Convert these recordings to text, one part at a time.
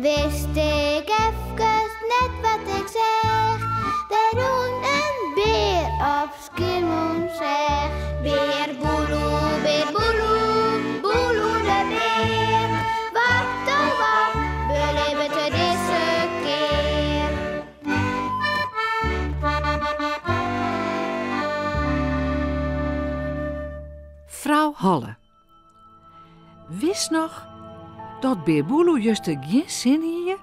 Wist ik efkes net wat ik seach. Der rûn in bear op Skiermûntseach. Bear Boeloe, bear Boeloe, Boeloe de bear. Wat oh wat belibbet er dizze kear? Frou Holle. Wist noch dat Bear Boeloe juster gjin sin hie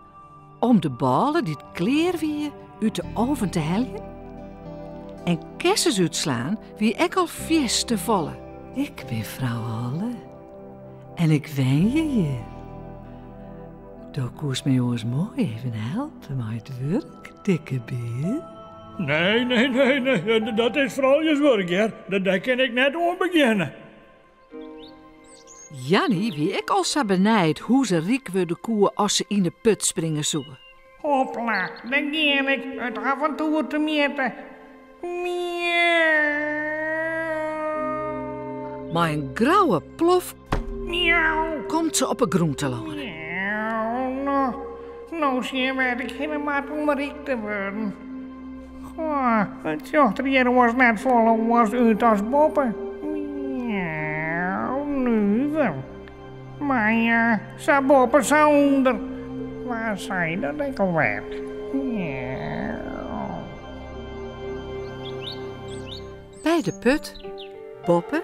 om de bôle dy't klear wie út de oven te heljen? En kessens útslaan wie ek al fierste folle. Ik bin frou Holle en ik wenje hjir. Do koest my oars moai even helpe mei it wurk, dikke bear. Nee, nee, nee, nee, dat is frouljuswurk, hear. Dêr kin ik net oan begjinne. Janny wie ek al sa benijd hoe se ryk wurde koe as se yn 'e put springe soe. Hopla, dêr gean ik, it aventoer temjitte. Miauw. Mei in grouwe plof Miauw. komt se op 'e grûn telâne. Miauw, no, no sjen wêr't ik hinne moat om ryk te wurden. Goh, it sjocht der hjir oars net folle oars út as boppe. Miauw, nuver. Mar ja, sa boppe sa ûnder. Wa sei dat ek alwer? Miauw. By de put, boppe,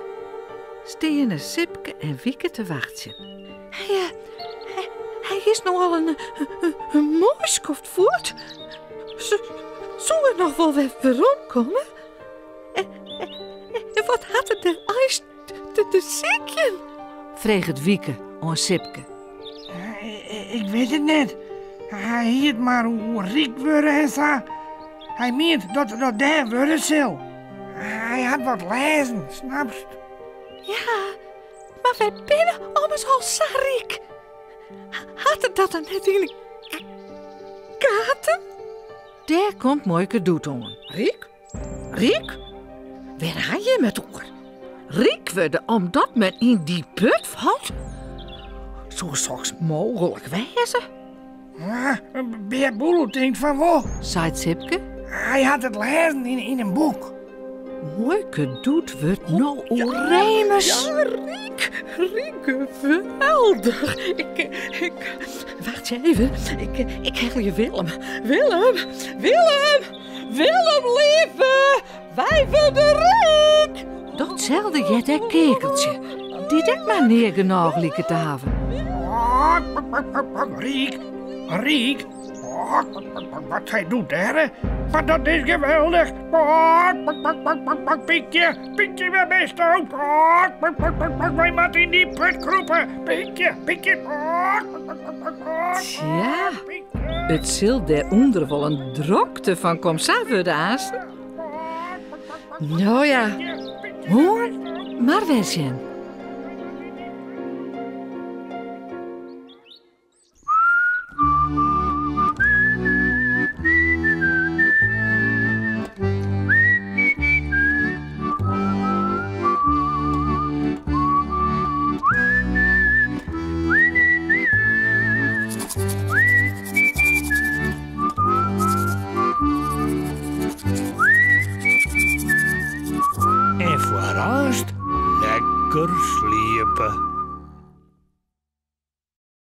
steane Sipke en Wieke te wachtsjen. Hy, hy is no al in, in moai skoft fuort. Soe er noch wol wer weromkomme? En, en wat hat er der eins te, te sykjen? Freget Wieke oan Sipke. Ik wit it net. Hy hie it mar oer ryk wurde en sa. Hy mient dat er dat dêr wurde sil. Hy hat wat lêzen, snapst? Ja, mar wy binne ommers al sa ryk. Hat er dat dan net yn 'e gaten? Dêr komt Muoike Doet oan. Ryk? Ryk? Wêr ha jim it oer? Ryk wurde omdat men yn dy put falt? Soe soks mooglik wêze? Ja, Bear Boeloe tinkt fan wol, seit Sipke. Hy hat it lêzen yn in boek. Muoike Doet wurdt no oerémis. Ja, ryk, ryk, geweldich. Ik, ik, wachtsje even, ik, ik helje Willem. Willem, Willem, Willem, lieve, wy wurde ryk. Datselde heart ek Keakeltsje, dy't ek mar nea genôch liket te hawwen. Ryk, ryk, Wat sy doet dêr, mar dat is geweldich. Piekje, Piekje, wêr bisto? Wy moatte yn dy put krûpe. Piekje, Piekje. Tsja, it sil dêrûnder wol in drokte fan komsa wurde aansten. No ja, moarn mar wer sjen. En foar aanst lekker sliepe.